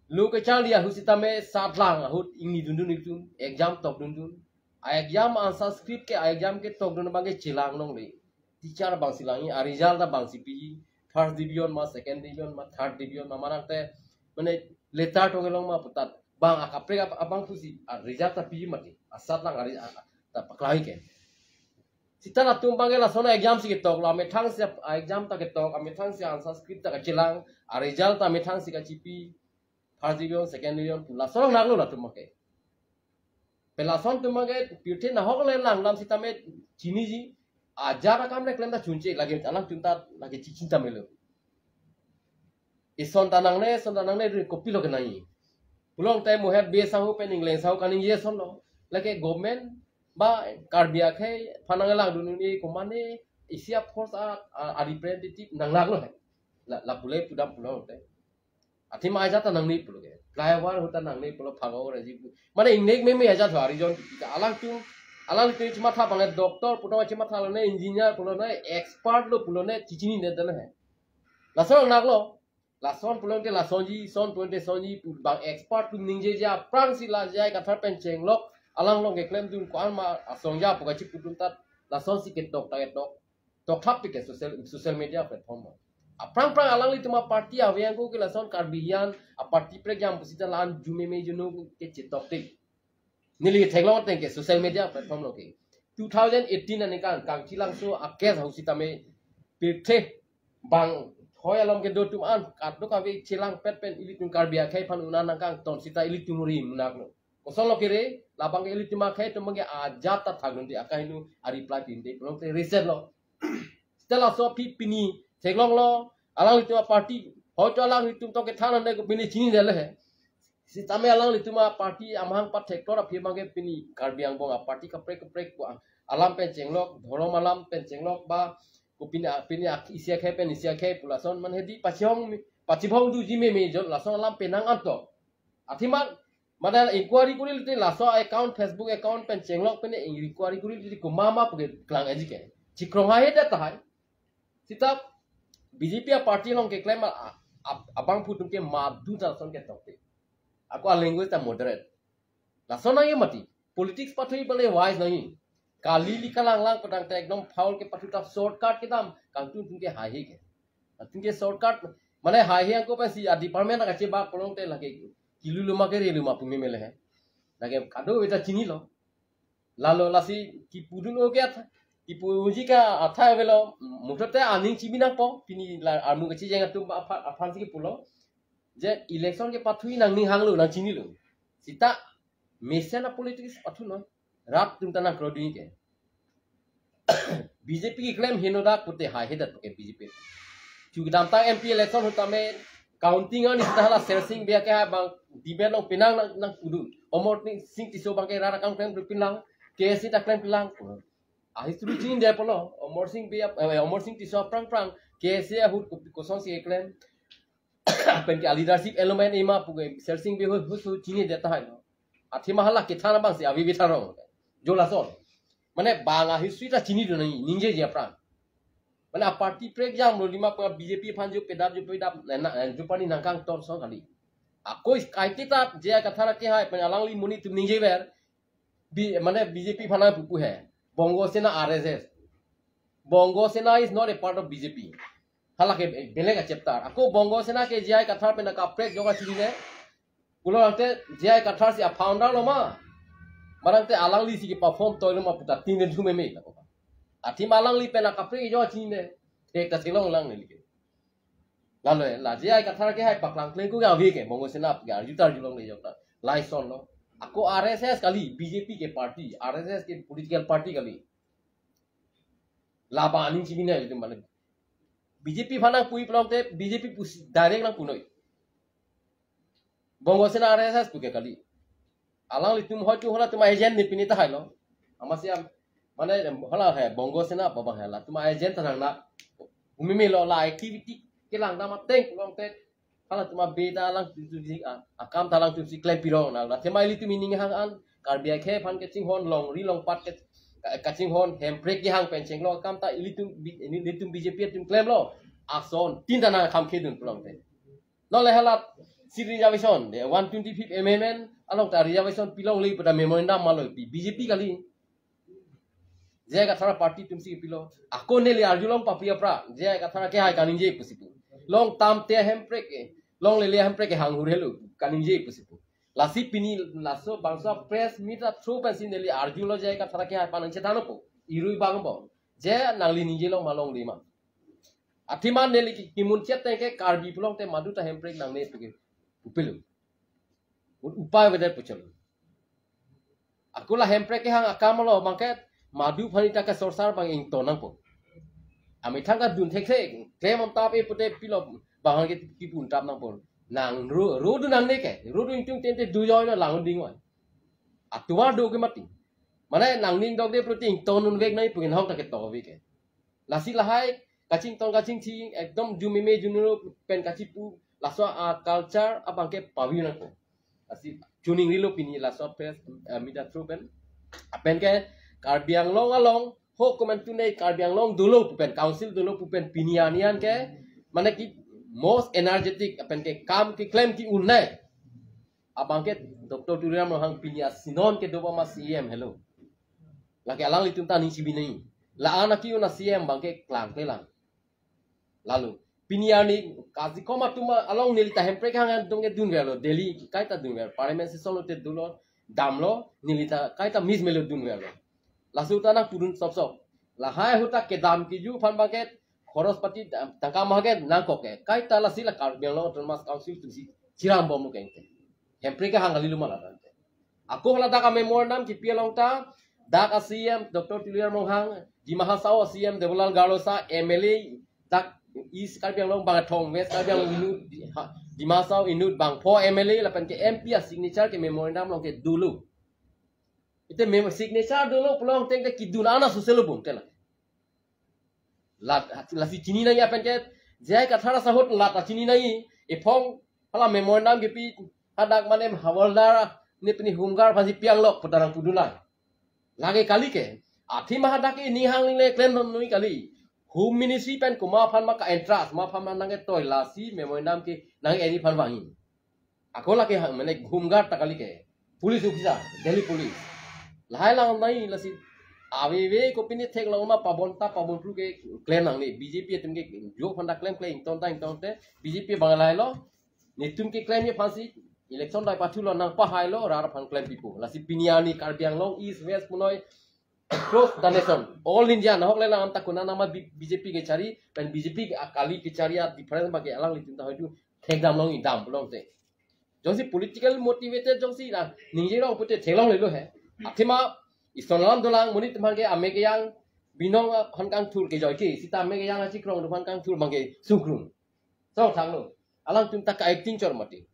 lo kecharli ahut sitame satlang ahut ingni dundun ilitum exam tok dundun. A exam answer script ke a exam ketok dun abangke chelang longle. Teacher abang si langji, a result abang si piji. First division ma, second division ma, third division ma, mane rangte mane letter tong kelong ma puta bang akaprek ab-, abang pusi a result ta piji mati. A satlang a re-, a, a, ta paklang ke. Sita latum abangke lason a exam si ketok lo, amethang si a exam ta ketok, amethang si answer script ta kachelang, a result ta amethang si kachipi, first division, second division, pu lason nanglo latum abangke. Pen lason atum abangke pirthe nahok le lang lam sitame chiniji, ajat akam le klem ta chunche, lake alangtum ta lake chichin ta melo. Ison ta nangne, ison ta nangne, ri kopilo ke nangji. Pulo tangte mo het be sahu pen ingleng sahu kaningje ason lo. Lake government ba Karbi akhei aphan nanglang dun un-e komatne isi a force a, a, a representative nanglak lo he. La, la pule pudam pulo tangte. Athema ajat ta nangne pulo ke. Flyover ahut ta nangne pulo phagaw raji pu. Mane ingnek meme ajat ho arijon kita alangtum, alangtum chimatha abang doctor pulo chimatha lone, engineer pulo ne, expert lo pulo ne, chichinine dana he. Lason nanglo. Lason pulo tangte lasonji, son pulo tangte sonji, pu bang expert atum ningjeje aphrang si la J I Kathar pen chenglok, alang along keklem dun ko-an ma asong ja pu kachipu dun tat, lason si ketok ta ketok. Tokthap pik ke social, social media platform lo. Aphrang phrang alanglitum a party ave angko ke lason Karbi hian a party prek jam pusita lan jume me juno ke chetok tik. Neli theklong ateng ke social media platform lo ke. Two thousand eighteen aningkan Kangchilangso a case ahut sitame pirthe bang thoi along kedo atum an kadokave chelang pet pen ilitum Karbi akhei aphan unan nangkangton sita ilitum ri munak lo. Koson lo kere, labang ke ilitum akhei atum abangke ajat ta thak dun di akahinu a reply pinde pulo tangte reset lo. Sita laso aphi pini theklong lo, alanglitum a party, hoito alanglitum to kethan ande ko pini chinine le he. Sitame alanglitum a party amahang pathek tor aphi abangke pini Karbi angbong a party kaprek kaprek ko alam pen chenglok, dhorom alam pen chenglok ba ko pini a, pini a, isi akhei pen isi akhei pu lason mane hedi pachihong mi, pachibhong duji meme jon lason alam penang anto. Athema mane inquiry kuri lite laso account, Facebook account pen chenglok pen inquiry kuri lite komat ma pu ke klang eji ke. Chikrong hai he det tahai. Sita B J P a party along keklem a, a, abangphu atum ke madu ta lason ketok te. Ako a language ta moderate. Lason nangji mati. Politics pathui bale wise nangji. Kali li kalang lang pu tangte ekdom foul kepathu ta shortcut kedam. Kangtung tung ke hai he ke. Atung ke shortcut mane hai he angko pensi a department kachebak pulo tangte lake kilu luma ke re luma pu meme le he. Lake kadokave ta chinilo. Lalo lasi kipu dun oke at, kipuji ke athai avelo, muthote aning chibi nangpo, pini la armu kachijeng atum apha-, aphan si kipulo. Je election kepathui nangning hanglo, nangchinilo. Sita mesen a politics pathu noi. Rat atum ta nangkro dun ke. B J P keklem henodak pute hai he det ke B J P. Chu kedamtang M P election ahut tame counting ani sita hala Sersing Bey ke hai bang debate along penang nang, nangpu dun. Omor Singh Tisso abangke rat akam klem pinlang, K S A ta klem pinlang. A history chinine pulo, Omor Singh Bey ap-, eh, Omor Singh Tisso aphrang phrang, K S A ahut ko-, koson si keklem. Pen ke a leadership element ema pu ke Sersing Bey ahut ahut chinine det tahai lo. Athema hala kethan abang si avi vi tharong. Jo lason. Mane bang a history ta chini dun nangji, ningjeji aphrang. Mane a party prek jam lo lima pu B J P aphan jo pedap jo pedap, na, na, jo pani nangkangton song kali. Ako kaike ta J I Kathar ke hai pen alangli monit atum ningje ver. Bi, mane B J P aphan pupu he. Bongo Sena R S S. Bongo Sena is not a part of B J P. Hala ke belek a chapter. Ako Bongo Sena ke J I Kathar pen kaprek jo kachinine. Pulo tangte J I Kathar si a founder lo ma. Mane tangte alangli si ke perform toi lo ma puta tin den thu meme. Athema alangli pen kaprek jo kachinine. Thek ta theklong lang neli ke. Lalo la J I Kathar ke hai paklang kleng ko ke avi ke Bongo Sena ke arju tarju longle jok ta. Lason lo. Ako R S S kali, B J P ke party, R S S ke political party kali. Laba aning chibine itu mane. B J P aphan nangpui pulo tangte B J P pusi direct nangpu noi. Bongo Sena R S S pu ke kali. Alanglitum hoitu hala atum agent ne pini tahai lo. Amatsi am, mane, hala he, Bongo Sena abang he, latum agent ta nang na. Umimi lo la activity kelang dam ateng pulote, halatum abe ta alangtumsi, a, akam ta alangtumsi klem pirong na. La athema ilitum ining hang an, Karbi akhei aphan kachinghon, longri longpat ke, ka-, kachinghon, hemprek kehang pen chenglok akam ta ilitum B-, ilitum B J P atum klemlo. Ason tin ta nang kham khedun pulote. Non le hala seat reservation, de one twenty-fifth amendment along ta reservation pilongle pu ta memorandum ma lo pi, B J P kali. J I Kathar aparty atumsi pilo. Ako neli arjulong papi apra, J I Kathar akehai kaningje pusi pu. Longtam te hemprek ke, longle le hemprek kehang hur helo kaningje pusi pu. Lasi pini laso bangso press meet a through pensi neli arjulo, J I Kathar akehai aphan nangchethan po. Irui bang po. Je nangli ningje long ma longle ma. Athema neli ki, kimun chet teng ke Karbi pulote madu ta hemprek nangne pu ke pupilo. Ut upai avedet puchelo. Ako la hemprek kehang akam lo abang ke madu aphan ta ke sorsar abang ington nangpo. Amethang kadun thekthe, klem on tap e pute pilo abang ke kipun tap nangpo. Nang ro, ro dun nangne ke, ro dun ingtung tente du joi na lang ding oi. Atovar do ke mati. Mane nangning dok de pulote ington un vek nai pu ke nahok ta keto vek ke. Lasi lahai kachingtong kachingthi ekdom jumeme junuro pen kachipu laso a culture abang ke pavi nangpo. Lasi chuning rilo pini laso press, eh, meet a through pen. Apen ke Karbi Anglong along ho komantu nei Karbi Anglong dolo pu pen, council dolo pu pen pini arni an ke mane ki most energetic apen ke kam keklem ke un nai. Abang ke Doctor Tuliram Ronghang pini asinon kedo ba ma C E M helo. Lake alanglitum ta ning chibi nai. La-an aki un a C E M abang ke klang kle lang. Lalu pini arni kaji koma tuma along neli ta hemprek hang an tum ke dunverlo, Delhi kaita dunver, Parliament session lote dunlo, damlo, neli ta kaita miss melo dunverlo. Laso ta nangpudun sop sop. Lahai ahut ta kedam kiju aphan abang ke khoros pati tang-, tangka maha ke nangkok ke. Kaita lasi la Karbi Anglong Autonomous Council atumsi chiram bom ke ente. Hemprek kehang kali lo ma la ente. Ako ladak a memorandum kipi along ta, dak a C E M Doctor Tuliram Ronghang, Dima Hasao a C E M Debolal Gorlosa, M L A, dak East Karbi Anglong bangkethom, West Karbi Anglong inut, Di-, ha, Dima Hasao inut bangpho M L A, lapen ke M P a signature ke memorandum along ke dolo. Ite mem-, signature dolo pulote teng te kidun ana soselo bom te la. Lat, lasi chini nai apen ke, J I Kathar asahut lat chini nai, ephong, hala memorandum kipi, hadak mane Hawaldar, ne pini Home Guard aphansi piang lok pu ta nangpudun lang. Lake kali ke, athema hadak ke ning hang le klem noi kali. Home Ministry pen komat aphan ma ka-entrust, komat aphan ma nangketoi lasi memorandum ke nang-eni aphan vangji. Ako lake hang mane Home Guard ta kali ke. Police officer, Delhi police. Lahai lang nai lasi. Aveve kopine theklong ma pabon ta pabon phru ke klem nangne. B J P atum ke jo aphan ta klemkle ington ta ington te. B J P abang lahai lo. Netum keklemji aphansi election dai pathu lo nangpahai lo rat aphan klempipo. Lasi pini arni Karbi Anglong East West punoi across the nation, all India, nahok le lang ta kuna nama B-, B J P kechari, pen B J P ke akali kechari a difference abang ke alanglitum ta hoitu thekdam longji dam pulote. Jongsi political motivated jongsi na ningje rong pute theklongle lo he. Athema ison alam dolang monit atum aphan ke ame kejang binong aphan kangthur kejoi ke sita ame kejang achikrong atum aphan kangthur abang ke sungkrung. Song thanglo. Alangtum ta ka-acting chor mati.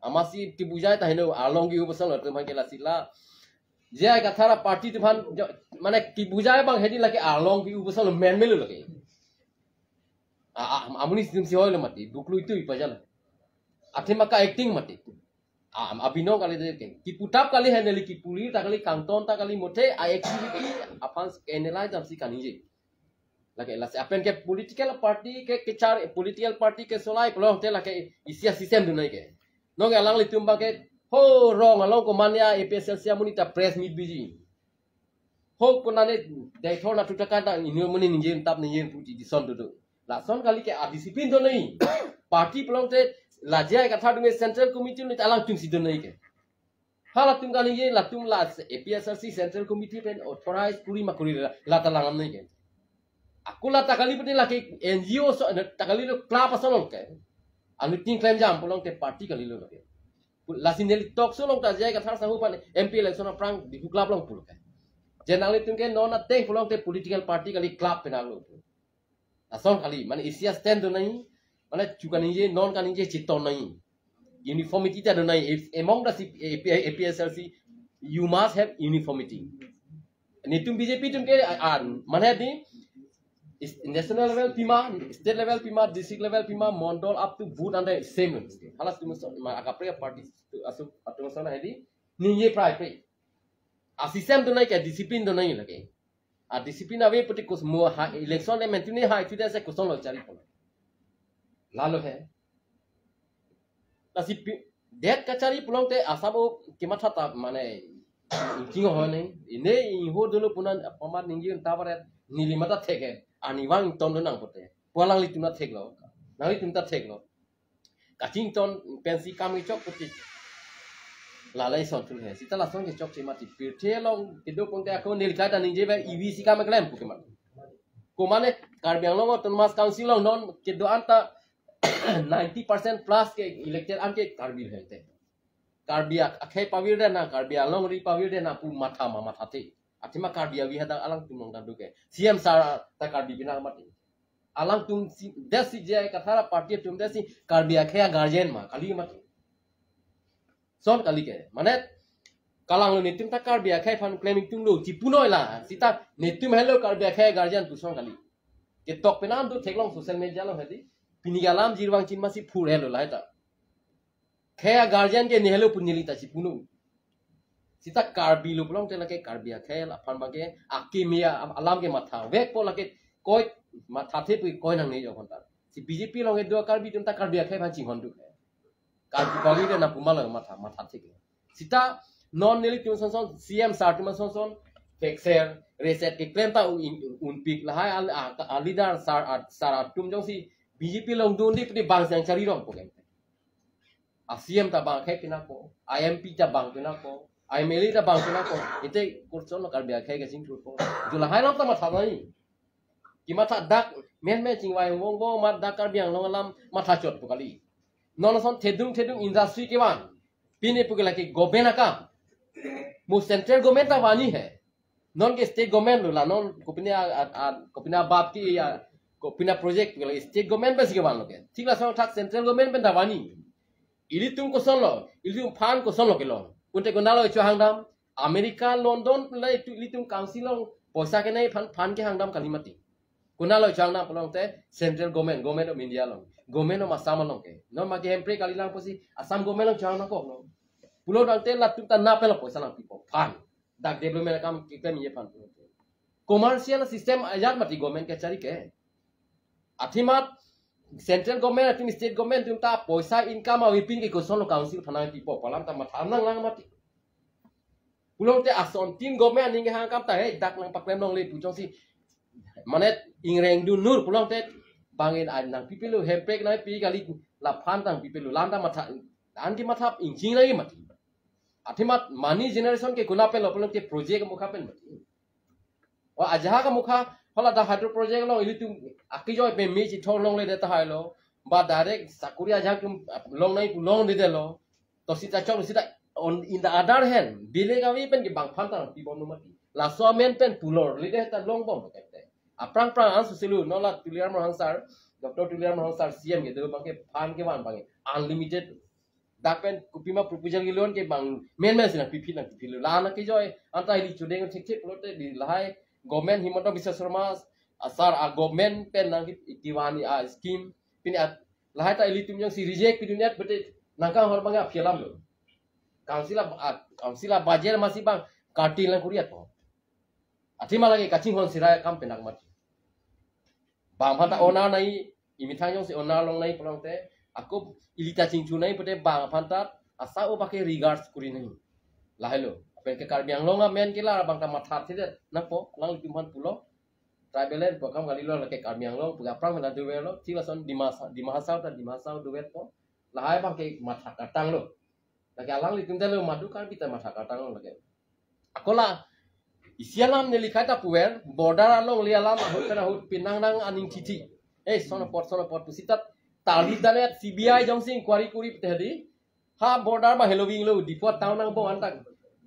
Amatsi kibujai ta heno arlong ke-u bosong lo atum aphan ke lasi la. J I Kathar aparty atum aphan jo, mane kibujai abang hedi lake arlong ke-u bosong lo men melo lake. A, a, amonit atumsi hoilo mati, buklu itu ipajal. Athema ka-acting mati. A, abinong kali de ke. Kiputap kali heneli kipuli ta kali kangton ta kali mothe a-activity aphan ke-analyze damsi kaningje. Lake lasi apen ke political party ke kechar political party kesolai pulote lake isi a-system dun nai ke. Non alanglitum abang ke ho rong along komatne A P H L C amonit ta press meet biji. Ho konane dai thor na tuta kanta inut amonit ningje tap ningje puji dison dudu. Lason kali ke a-discipline dun nai. Party pulote la J I Kathar atum ke central committee nit alangtumsi dun nai ke. Halatum kaningje latum la A P H L C Central Committee pen authorize kuri ma kuri la, la ta lang nai ke. Ako la ta kali pute lake N G O so, ta kali lo club ason lo ke. Anu tin klem jam pulote party kali lo ke. Lasi neli talk show along ta J I Kathar sahu aphan M P election aphrang Diphu club along pulo ke. Je nanglitum ke non ateng pulote political party kali club pen lo. Lason kali, mane isi a-stand dun nai, mane chu kaningje, non kaningje chiton nai. Uniformity ta dun nai, if among the C-, A P, A P H L C, you must have uniformity. Netum B J P atum ke, ah, ah, mane di, is, national level pima, state level pima, district level pima, mondol up to booth ante same. Hala atum so, ma, akaprek party, atum so, atum so na hedi, ningje prai prai. A system do nangji ke, discipline do nangji lake. A discipline ave pute kus mo ha, election le mentri ni ha, itu dese kosonlo chari pulo. Lalo he. Lasi pi-, det kachari pulote asap o kematha ta mane, ingking ho ne. Ine ingho dolo punan pamat ninggi un tabaret neli mata thek he. Ani vang ton do nang pute. Pu alanglitum ta theklo. Nanglitum ta theklo. Kachington pensi kam kechok pute. Lalai son tul he. Sita lason kechokche mati. Pirthe along kedo pute ako neli kata ningje ba E V C kam klem pu kemat. Komane Karbi Anglong Autonomous Council along non kedo anta ninety percent plus ke elected an ke Karbi hente. Karbi ak-, akhei pavirdet nang, Karbi alongri pavirdet nang pu matha ma mathathe. Athema Karbi avi hadak alangtum along ta do ke. C M sir ta Karbi pina mati. Alangtum si, desi je kathara party atum desi Karbi akhei a guardian ma kali mati. Son kali ke. Mane kalanglo netum ta Karbi akhei aphan klem ingtung lo, chipunoi la. Sita netum helo Karbi akhei guardian pu son kali. Ketok pina do theklong social media along hedi. Pini alam jirvang chin masi phur helo lahai ta. Khei a guardian ke ne helo pu neli ta chipuno. Sita Karbi lo pulote lake Karbi akhei aphan bangke akimi a-, alam ke matha vekpo lake koi mathathe pu koi nangne jo konta. Si B J P along kedo Karbi atum ta Karbi akhei aphan chinghon do. Karbi Karbi ke na puma lo matha, mathathe ke. Sita non nelitum son son, C M sir atum son son, thekser, reset keklem ta un, un, unpik lahai al, a, a leader sir, a, sir atum jongsi B J P along dun di pudi bang sang chari rong pu ke. A C M ta bang akhei pina ko, a M P ta bang pina ko, a M L A ta bang pina ko, ite kurchon lo Karbi akhei kachingthur ko. Ju lahai along ta matha nai. Kematha dak, men men chingvai vong vong mat dak Karbi Anglong alam matha chot pu kali. Non son thedung thedung industry kevan. Pini pu ke lake government akam. Mo central government ta vani he. Non ke state government lo la, non kopine a, a, a, kopine bab ki ya, kopine project pu ke lake state government pensi kevan lo ke. Thik lason thak central government pen ta vani. Ilitum kosonlo, ilitum fund kosonlo kelong. Kunte konatlo icho hangdam, America, London, la itu ilitum council along, poisa kenai fund, fund kehangdam kali mati. Konatlo icho hangdam pulote, central government, government of India along, government of Assam along ke. Non ma ke hemprek kalilang pusi, Assam government along icho hangdam koklo. Pulo dangte latum ta napelo poisa nangpipo, fund. Dak development akam keklem ye fund pulote. Commercial system ajat mati government kachari ke. Athema central government atum state government atum ta poisa income avepin ke kosonlo council aphan nangpipo pu alam ta matha nanglang mati. Pulote asontin government aning kehang akam ta he dak nangpaklem longle pu jongsi mane ingreng dun nur pulote bangin an nangpipelo hemprek nangpi kali la fund ta nangpipelo lam ta matha an ke matha ingching lagi mati. Athema mani generation ke konat penlo pulote project mukha pen mati. O ajahak amukha, hala dak hydro project along ilitum akijoi peme chithor longle det tahai lo. Ba direct sakuri ajahak atum longnai pu longledetlo. To sita chok sita on in the other hand, bile kami pen ke bang fund ta pibom lo mati. Laso amen pen pulorledet ta longbom lo kete. Aphrang phrang an susilu non la Tuliram Ronghang sir, Doctor Tuliram Ronghang sir C M kedo bangke fund kevan bangke unlimited. Dak pen kopima proposal kelon ke bang men men si nangpiphi nangpiphi lo. La nangkejoi anta ili chudeng thik thik pulote di lahai government Himanta Biswa Sarma asar a government pen nang ki-, kevani a scheme pini at lahai ta ilitum jongsi reject pidun et bete nangkanghor bang aphi alam lo. Council a, a, council a budget masi bang curtail nangkori et po. Athema lake kachinghon sirai akam penak mati. Bang aphan ta onar nai, imethang jongsi onar longnai pulote, ako ili ta chingthurnai pute bang aphan ta asa o bake regards kuri nai. Lahai lo, pen ke Karbi Anglong amen ke la bang ta mathathe det, nangpo, alanglitum aphan pulo. Tribal land pu akam kalilo lake Karbi Anglong, pu aphrang mena doverlo, thik lason Dima Hasa-, Dima Hasao ta Dima Hasao doverpo. Lahai bangke matha katanglo. Lake alanglitum ta lo madu Karbi ta matha katanglo lake. Ako la, isi alam neli khai ta puver, border alongle alam ahut pen ahut pinang nang aning titi. Eh, sono pot, sono pot, pusi ta tali danet C B I jongsi inquiry kuri pute di. Ha border ba heloving lo, Diphu town nangbong anta.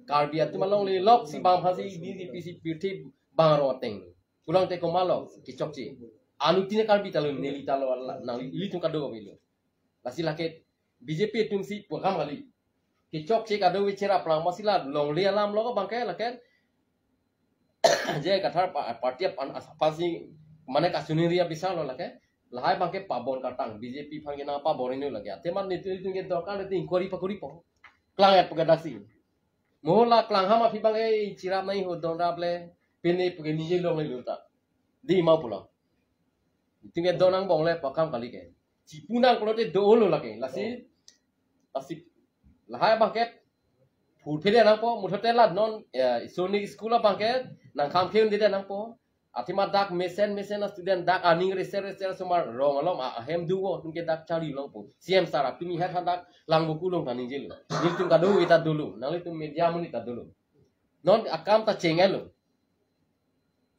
Karbi atum alongle lok si bang aphansi B J P si pirthe bang aro ateng. Pulote komatlo, kechokche. Anuttin Karbi ta lo, neli ta lo, la, nang ilitum kadokave lo. Lasi lake B J P atum si pu akam kali. Kechokche kadokave cherap lang masi la longle alam lo bangke lake. J I Kathar pa-, party apan as-, apasi mane kachoningri abisar lo lake. Lahai abangke pabor kartang, B J P aphan ke nangpabor-ino lake. Athema nelitum, nelitum ke dorkar nelitum inquiry pakuripo. Klang-et pu ke daksi. Mo la klangham aphi abangke chirap nangji ho, donrap le, pine pu ke nije longle lurta. Dei ma pulo. Nelitum ke donang bongle pakam kali ke. Chipu nang pulote dolo lake. Lasi, lasi, lahai abangke phurphede nangpo, muthote la non, eh, Sonic School abangke nangkham khe un-ede nangpo. Athema dak mesen mesen a-student, dak aning reser reser osomar rong along a-, ahem do-o, nelitum ke dak charli longpo. C M sir apini het hadak langvoku long ta ningjelo. Nelitum kadokave ta dolo, nanglitum media amonit ta dolo. Non akam ta chengelo.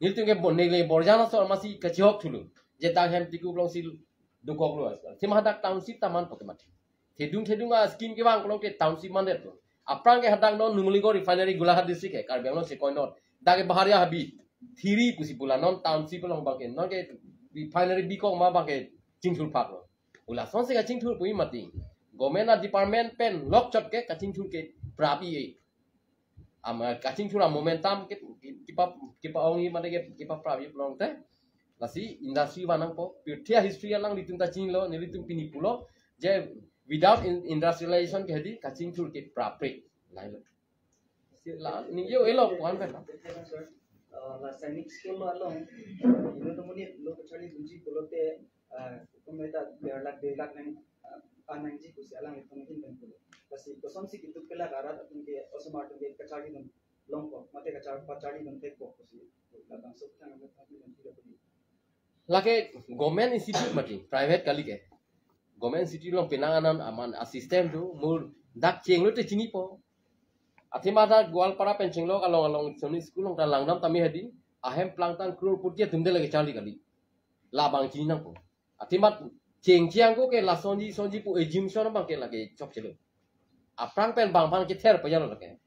Nelitum ke bon negle borjan asor masi kachihok thulo. Je dak hem tiku longsi dokoklo asor. Athema hadak township ta manpo ke mati. Thedung thedung a-scheme kevang pulote township mandetlo. Aphrang ke hadak non Numaligarh refinery Golaghat district ke, Karbi Anglong si koinot. Dak ke Baharia Habi, thiri pusi pu la non township along abangke, non ke refinery bikok ma abangke chingthur phaklo. Pu lasonsi kachingthur pu mati. Government a-department pen lokchot ke kachingthur ke prap-i-e. Ama kachingthur a-momentum ke, ke, kepa, kepa-ongji mane ke, kepaprap-i pulote. Lasi industry van nangpo, pirthe a-history alang nelitum ta chinilo, nelitum pini pulo, je without in-, industrialization ke hadi kachingthur ke prapre. Lailo. Si la, ningje-elo pu-an pen. Uh, la Sainik School along, inut amonit lo kacharli dunji pulote, uh, kumeta der lakh, der lakh nang, uh, anangji pusi alanglitum ahin pen pulo. Lasi kosonsi kituk kelak arat atum ke osomar atum ke kacharli dun longpo, mate kachar, pacharli dun thekpo pusi. Labangso thang, thang, thang, thang, thang, thang. Lake government institute mati, private kali ke. Government institute along penang anan aman a-system do, mo dak chenglote chinipo. Athema dak Goalpara pen chenglok along along Sonic School along ta langdam tame hadi, ahem plangtang crorepoti atum de lake charli kali. Labang chini nangpo. Athema chengcheng ako ke lasonji sonji pu assumption abangke lake chokchelo. Aphrang pen bang aphan kether pajalo lake.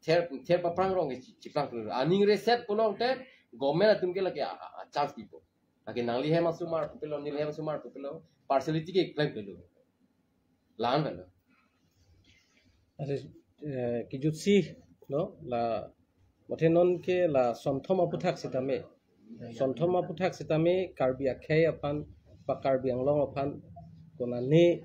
Ther, ther paphrang rong ke chi-, chiplang pulo. Aning reset pulote government atum ke lake a, a, a-chance pipo. Lake nangli hem asomar pupilo, neli hem asomar pupilo. Partiality keklem pulo. Lang kan lo. Ase, eh, kijutsi lo, la, mothe non ke la sonthom aphuthak sitame. Sonthom aphuthak sitame Karbi akhei aphan, ba Karbi Anglong aphan, konane,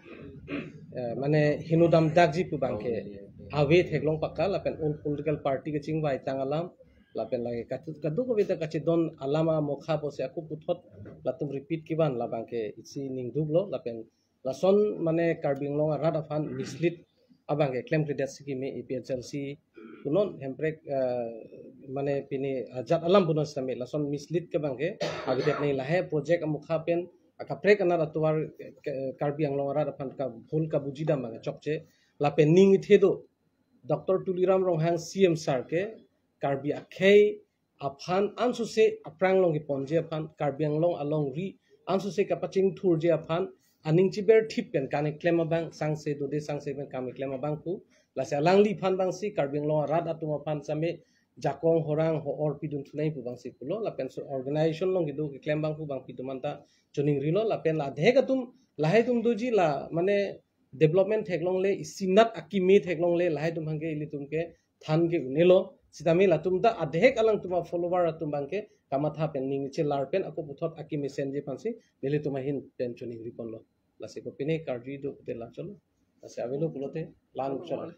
eh, mane heno damdakji pu abangke ave theklong pakka, lapen all political party kachingvai tang alam, lapen lake katu-, kadokave ta kachedon alam amokha pusi ako puthot latum repeat kevan labangke isi ningduklo, lapen lason mane Karbi Anglong arat aphan mislead abangke klemkledet si keme A P H L C punon Hemprek, eh, mane pini ajat alam punon sitame lason mislead ke abangke avedet nangji, lahai project amokha pen akaprek anat atovar ke, Karbi Anglong arat aphan kabhul kabuji dam abangke chokche, lapen ning ithe do Doctor Tuliram Ronghang C M sir ke Karbi akhei aphan ansose aphrang along keponji aphan, Karbi Anglong alongri ansose kapachingthurji aphan, aning chiberthip pen kam keklem abang, sangse dode sangse pen kam keklem abang pu, lasi alangliphan abangsi Karbi Anglong arat atum aphan sitame jakong horang ho-or pidun thunangji pu abangsi pulo, lapen so organization along kedo keklem abang pu abang pidun manta choningrilo, lapen la adhek atum, lahai atum doji la, mane development theklongle, isinat akimi theklongle, lahai atum abangke ilitum ke than ke un-elo, sitame latum ta adhek alangtum a-follower atum abangke kamatha pen ning chelar pen ako puthot akimi senji aphansi nelitum ahin pen choningri ponlo. Lasi kopine karju do pute la cholo. Lasi avelo pulote lang cholo.